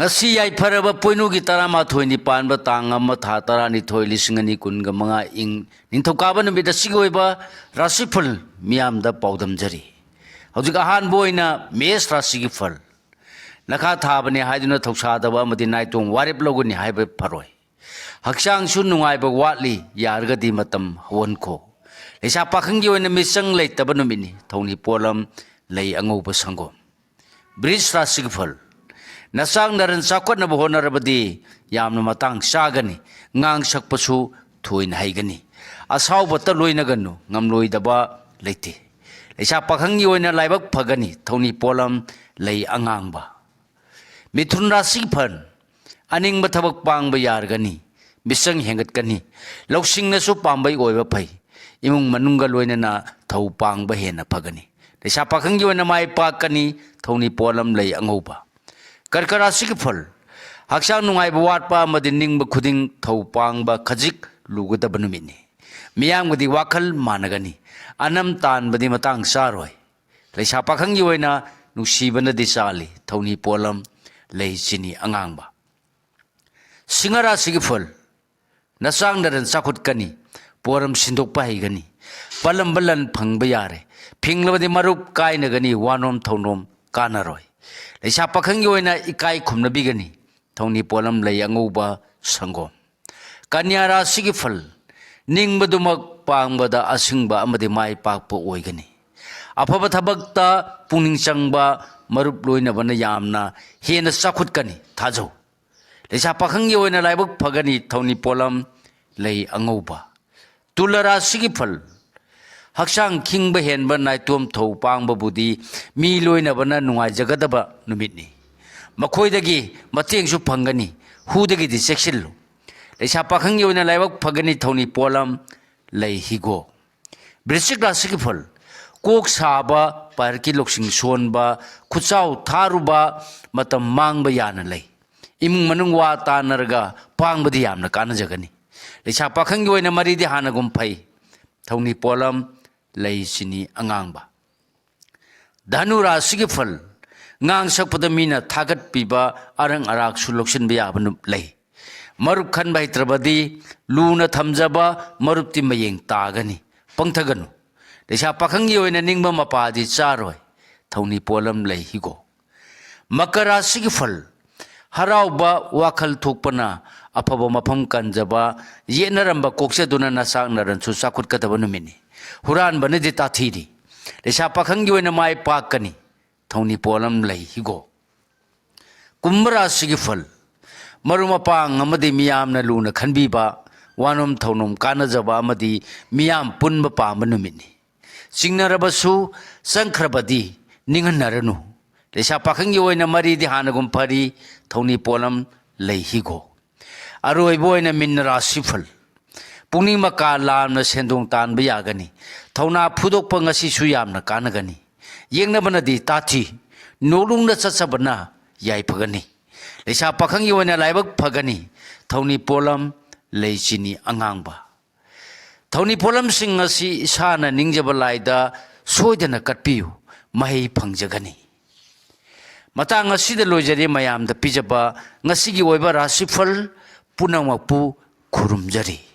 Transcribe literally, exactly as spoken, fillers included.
ꯁꯤ ꯌꯥꯏꯐꯔꯕ ꯄꯣꯏꯅꯨꯒꯤ ꯇꯔꯥꯃꯥꯊꯣꯏꯅꯤ ꯄꯥꯟꯕ ꯇꯥꯡ ꯑꯃ ꯊꯥ ꯇꯔꯥꯅꯤꯊꯣꯏ ꯂꯤꯁꯤꯡ ꯑꯅꯤ ꯀꯨꯟꯒ ꯃꯉꯥ ꯏꯪ ꯅꯤꯡꯊꯧꯀꯥꯕ ꯅꯨꯃꯤꯠ ꯑꯁꯤꯒꯤ ꯑꯣꯏꯕ ꯔꯥꯁꯤꯐꯜ ꯃꯤꯌꯥꯝꯗ ꯄꯥꯎꯗꯝꯖꯔꯤ꯫ ꯍꯧꯖꯤꯛ ꯑꯍꯥꯟꯕ ꯑꯣꯏꯅ ꯃꯦꯁ ꯔꯥꯁꯤꯒꯤ ꯐꯜ꯫ ꯅꯈꯥ ꯊꯥꯕꯅꯤ ꯍꯥꯏꯗꯨꯅ ꯊꯧꯁꯥꯗꯕ ꯑꯃꯗꯤ ꯅꯥꯏꯇꯣꯝ ꯋꯥꯔꯦꯞ ꯂꯧꯒꯅꯤ ꯍꯥꯏꯕ ꯐꯔꯣꯏ꯫ ꯍꯛꯆꯥꯡꯁꯨ ꯅꯨꯡꯉꯥꯏꯕ ꯋꯥꯠꯂꯤ, ꯌꯥꯔꯒꯗꯤ ꯃꯇꯝ ꯍꯧꯍꯟꯈꯣ꯫ ꯂꯩꯁꯥ ꯄꯥꯈꯪꯒꯤ ꯑꯣꯏꯅ ꯃꯤꯆꯪ ꯂꯩꯇꯕ ꯅꯨꯃꯤꯠꯅꯤ꯫ ꯊꯧꯅꯤ ꯄꯣꯠꯂꯝ ꯂꯩ ꯑꯉꯧꯕ ꯁꯪꯒꯣꯝ꯫ ꯕ꯭ꯔꯤꯖ ꯔꯥꯁꯤꯒꯤ ꯐꯜ꯫ ꯅꯆꯥꯛ ꯅꯔꯟ ꯆꯥꯎꯈꯠꯅꯕ ꯍꯣꯠꯅꯔꯕꯗꯤ ꯌꯥꯝꯅ ꯃꯇꯥꯡ ꯆꯥꯒꯅꯤ꯫ ꯉꯥꯡ ꯁꯛꯄꯁꯨ ꯊꯣꯏꯅ ꯍꯩꯒꯅꯤ꯫ ꯑꯁꯥꯎꯕꯇ ꯂꯣꯏꯅꯒꯅꯨ, ꯉꯝꯂꯣꯏꯗꯕ ꯂꯩꯇꯦ꯫ ꯂꯩꯁꯥ ꯄꯥꯈꯪꯒꯤ ꯑꯣꯏꯅ ꯂꯥꯏꯕꯛ ꯐꯒꯅꯤ꯫ ꯊꯧꯅꯤ ꯄꯣꯠꯂꯝ ꯂꯩ ꯑꯉꯥꯡꯕ꯫ ꯃꯤꯊꯨꯟ ꯔꯥꯁꯤꯒꯤ ꯐꯜ꯫ ꯑꯅꯤꯡꯕ ꯊꯕꯛ ꯄꯥꯡꯕ ꯌꯥꯔꯒꯅꯤ꯫ ꯃꯤꯆꯪ ꯍꯦꯟꯒꯠꯀꯅꯤ꯫ ꯂꯧꯁꯤꯡꯅꯁꯨ ꯄꯥꯝꯕꯩ ꯑꯣꯏꯕ ꯐꯩ꯫ ꯏꯃꯨꯡ ꯃꯅꯨꯡꯒ ꯂꯣꯏꯅꯅ ꯊꯧ ꯄꯥꯡꯕ ꯍꯦꯟꯅ ꯐꯒꯅꯤ꯫ ꯂꯩꯁꯥ ꯄꯥꯈꯪꯒꯤ ꯑꯣꯏꯅ ꯃꯥꯏ ꯄꯥꯛꯀꯅꯤ꯫ ꯊꯧꯅꯤ ꯄꯣꯠꯂꯝ ꯂꯩ ꯑꯉꯧꯕ꯫ ꯀꯔꯀ ꯔꯥꯁꯤꯒꯤ ꯐꯜ꯫ ꯍꯛꯆꯥꯡ ꯅꯨꯡꯉꯥꯏꯕ ꯋꯥꯠꯄ ꯑꯃꯗꯤ ꯅꯤꯡꯕ ꯈꯨꯗꯤꯡ ꯊꯧ ꯄꯥꯡꯕ ꯈꯖꯤꯛ ꯂꯨꯒꯗꯕ ꯅꯨꯃꯤꯠꯅꯤ꯫ ꯃꯤꯌꯥꯝꯒꯗꯤ ꯋꯥꯈꯜ ꯃꯥꯟꯅꯒꯅꯤ꯫ ꯑꯅꯝ ꯇꯥꯟꯕꯗꯤ ꯃꯇꯥꯡ ꯆꯥꯔꯣꯏ꯫ ꯂꯩꯁꯥ ꯄꯥꯈꯪꯒꯤ ꯑꯣꯏꯅ ꯅꯨꯡꯁꯤꯕꯅꯗꯤ ꯆꯥꯜꯂꯤ꯫ ꯊꯧꯅꯤ ꯄꯣꯠꯂꯝ ꯂꯩ ꯆꯤꯅꯤ ꯑꯉꯥꯡꯕ꯫ ꯁꯤꯡꯍ ꯔꯥꯁꯤꯒꯤ ꯐꯜ꯫ ꯅꯆꯥꯡ ꯅꯔꯟ ꯆꯥꯎꯈꯠꯀꯅꯤ꯫ ꯄꯣꯔꯝ ꯁꯤꯟꯗꯣꯛꯄ ꯍꯩꯒꯅꯤ꯫ ꯄꯜꯂꯝꯕ ꯂꯟ ꯐꯪꯕ ꯌꯥꯔꯦ꯫ ꯐꯤꯡꯂꯕꯗꯤ ꯃꯔꯨꯞ ꯀꯥꯏꯅꯒꯅꯤ꯫ ꯋꯥꯅꯣꯝ ꯊꯧꯅꯣꯝ ꯀꯥꯟꯅꯔꯣꯏ꯫ ꯂꯩꯁꯥ ꯄꯥꯈꯪꯒꯤ ꯑꯣꯏꯅ ꯏꯀꯥꯏ ꯈꯨꯝꯅꯕꯤꯒꯅꯤ꯫ ꯊꯧꯅꯤ ꯄꯣꯠꯂꯝ ꯂꯩ ꯑꯉꯧꯕ ꯁꯪꯒꯣꯝ꯫ ꯀꯟꯌꯥ ꯔꯥꯁꯤꯒꯤ ꯐꯜ꯫ ꯅꯤꯡꯕꯗꯨꯃꯛ ꯄꯥꯡꯕꯗ ꯑꯁꯤꯡꯕ ꯑꯃꯗꯤ ꯃꯥꯏ ꯄꯥꯛꯄ ꯑꯣꯏꯒꯅꯤ꯫ ꯑꯐꯕ ꯊꯕꯛꯇ ꯄꯨꯛꯅꯤꯡ ꯆꯪꯕ ꯃꯔꯨꯞ ꯂꯣꯏꯅꯕꯅ ꯌꯥꯝꯅ ꯍꯦꯟꯅ ꯆꯥꯎꯈꯠꯀꯅꯤ꯫ ꯊꯥꯖꯧ꯫ ꯂꯩꯁꯥ ꯄꯥꯈꯪꯒꯤ ꯑꯣꯏꯅ ꯂꯥꯏꯕꯛ ꯐꯒꯅꯤ꯫ ꯊꯧꯅꯤ ꯄꯣꯠꯂꯝ ꯂꯩ ꯑꯉꯧꯕ꯫ ꯇꯨꯂ ꯔꯥꯁꯤꯒꯤ ꯐꯜ꯫ ꯍꯛꯆꯥꯡ ꯈꯤꯡꯕ ꯍꯦꯟꯕ ꯅꯥꯏꯇꯣꯝ ꯊꯧ ꯄꯥꯡꯕꯕꯨꯗꯤ ꯃꯤ ꯂꯣꯏꯅꯕꯅ ꯅꯨꯡꯉꯥꯏꯖꯒꯗꯕ ꯅꯨꯃꯤꯠꯅꯤ꯫ ꯃꯈꯣꯏꯗꯒꯤ ꯃꯇꯦꯡꯁꯨ ꯐꯪꯒꯅꯤ꯫ ꯍꯨꯗꯒꯤꯗꯤ ꯆꯦꯛꯁꯤꯜꯂꯨ꯫ ꯂꯩꯁꯥ ꯄꯥꯈꯪꯒꯤ ꯑꯣꯏꯅ ꯂꯥꯏꯕꯛ ꯐꯒꯅꯤ꯫ ꯊꯧꯅꯤ ꯄꯣꯠꯂꯝ ꯂꯩ ꯍꯤꯒꯣꯛ꯫ ꯕ꯭ꯔꯤꯁꯤꯛ ꯔꯥꯁꯤꯒꯤ ꯐꯜ꯫ ꯀꯣꯛ ꯁꯥꯕ, ꯄꯥꯏꯔꯛꯀꯤ ꯂꯧꯁꯤꯡ ꯁꯣꯟꯕ, ꯈꯨꯠꯆꯥꯎ ꯊꯥꯔꯨꯕ, ꯃꯇꯝ ꯃꯥꯡꯕ ꯌꯥꯅ ꯂꯩ꯫ ꯏꯃꯨꯡ ꯃꯅꯨꯡ ꯋꯥ ꯇꯥꯅꯔꯒ ꯄꯥꯡꯕꯗꯤ ꯌꯥꯝꯅ ꯀꯥꯟꯅꯖꯒꯅꯤ꯫ ꯂꯩꯁꯥ ꯄꯥꯈꯪꯒꯤ ꯑꯣꯏꯅ ꯃꯔꯤꯗꯤ ꯍꯥꯟꯅꯒꯨꯝ ꯐꯩ꯫ ꯊꯧꯅꯤ ꯄꯣꯠꯂꯝ ꯂꯩ ꯆꯤꯅꯤ ꯑꯉꯥꯡꯕ꯫ ꯙꯅꯨ ꯔꯥꯁꯤꯒꯤ ꯐꯜ꯫ ꯉꯥꯡ ꯁꯛꯄꯗ ꯃꯤꯅ ꯊꯥꯒꯠꯄꯤꯕ ꯑꯔꯪ ꯑꯔꯥꯛꯁꯨ ꯂꯧꯁꯤꯟꯕ ꯌꯥꯕ ꯅꯨ-, ꯂꯩ꯫ ꯃꯔꯨꯞ ꯈꯟꯕ ꯍꯩꯇ꯭ꯔꯕꯗꯤ ꯂꯨꯅ ꯊꯝꯖꯕ ꯃꯔꯨꯞꯇꯤ ꯃꯌꯦꯡ ꯇꯥꯒꯅꯤ, ꯄꯪꯊꯒꯅꯨ꯫ ꯂꯩꯁꯥ ꯄꯥꯈꯪꯒꯤ ꯑꯣꯏꯅ ꯅꯤꯡꯕ ꯃꯄꯥꯗꯤ ꯆꯥꯔꯣꯏ, ꯊꯧꯅꯤ ꯄꯣꯠꯂꯝ ꯂꯩ ꯍꯤꯒꯣꯛ꯫ ꯃꯀꯔ ꯔꯥꯁꯤꯒꯤ ꯐꯜ: ꯍꯔꯥꯎꯕ ꯋꯥꯈꯜ ꯊꯣꯛꯄꯅ ꯑꯐꯕ ꯃꯐꯝ ꯀꯟꯖꯕ, ꯌꯦꯠꯅꯔꯝꯕ ꯀꯣꯛꯆꯗꯨꯅ ꯅꯆꯥꯛ ꯅꯔꯟꯁꯨ ꯆꯥꯎꯈꯠꯀꯗꯕ ꯅꯨꯃꯤꯠꯅꯤ꯫ ꯍꯨꯔꯥꯟꯕꯅꯗꯤ ꯇꯥꯊꯤꯔꯤ꯫ ꯂꯩꯁꯥ ꯄꯥꯈꯪꯒꯤ ꯑꯣꯏꯅ ꯃꯥꯏ ꯄꯥꯛꯀꯅꯤ꯫ ꯊꯧꯅꯤ ꯄꯣꯠꯂꯝ ꯂꯩ ꯍꯤꯒꯣꯛ꯫ ꯀꯨꯝꯚ ꯔꯥꯁꯤꯒꯤ ꯐꯜ: ꯃꯔꯨꯞ ꯃꯄꯥꯡ ꯑꯃꯗꯤ ꯃꯤꯌꯥꯝꯅ ꯂꯨꯅ ꯈꯟꯕꯤꯕ, ꯋꯥꯅꯣꯝ ꯊꯧꯅꯣꯝ ꯀꯥꯟꯅꯖꯕ ꯑꯃꯗꯤ ꯃꯤꯌꯥꯝ ꯄꯨꯟꯕ ꯄꯥꯝꯕ ꯅꯨꯃꯤꯠꯅꯤ꯫ ꯆꯤꯡꯅꯔꯕꯁꯨ ꯆꯪꯈ꯭ꯔꯕꯗꯤ ꯅꯤꯡꯍꯟꯅꯔꯅꯨ꯫ ꯂꯩꯁꯥ ꯄꯥꯈꯪꯒꯤ ꯑꯣꯏꯅ ꯃꯔꯤꯗꯤ ꯍꯥꯟꯅꯒꯨꯝ ꯐꯔꯤ, ꯊꯧꯅꯤ ꯄꯣꯠꯂꯝ ꯂꯩ ꯍꯤꯒꯣꯛ꯫ ꯑꯔꯣꯏꯕ ꯑꯣꯏꯅ ꯃꯤꯟ ꯔꯥꯁꯤꯐꯜ: ꯄꯨꯛꯅꯤꯡ ꯃꯀꯥ ꯂꯥꯝꯅ ꯁꯦꯟꯗꯣꯡ ꯇꯥꯟꯕ ꯌꯥꯒꯅꯤ꯫ ꯊꯧꯅꯥ ꯐꯨꯗꯣꯛꯄ ꯉꯁꯤꯁꯨ ꯌꯥꯝꯅ ꯀꯥꯟꯅꯒꯅꯤ꯫ ꯌꯦꯛꯅꯕꯅꯗꯤ ꯇꯥꯊꯤ, ꯅꯣꯛꯂꯨꯛꯅ ꯆꯠꯆꯕꯅ ꯌꯥꯏꯐꯒꯅꯤ꯫ ꯂꯩꯁꯥ ꯄꯥꯈꯪꯒꯤ ꯑꯣꯏꯅ ꯂꯥꯏꯕꯛ ꯐꯒꯅꯤ꯫ ꯊꯧꯅꯤ ꯄꯣꯠꯂꯝ ꯂꯩ ꯆꯤꯅꯤ ꯑꯉꯥꯡꯕ꯫ ꯊꯧꯅꯤ ꯄꯣꯠꯂꯝꯁꯤꯡ ꯑꯁꯤ ꯏꯁꯥꯅ ꯅꯤꯡꯖꯕ ꯂꯥꯏꯗ ꯁꯣꯏꯗꯅ ꯀꯠꯄꯤꯌꯨ, ꯃꯍꯩ ꯐꯪꯖꯒꯅꯤ꯫ ꯃꯇꯥꯡ ꯑꯁꯤꯗ ꯂꯣꯏꯖꯔꯦ ꯃꯌꯥꯝꯗ ꯄꯤꯖꯕ ꯉꯁꯤꯒꯤ ꯑꯣꯏꯕ ꯔꯥꯁꯤꯐꯜ ꯄꯨꯝꯅꯃꯛꯄꯨ ꯈꯨꯔꯨꯝꯖꯔꯤ꯫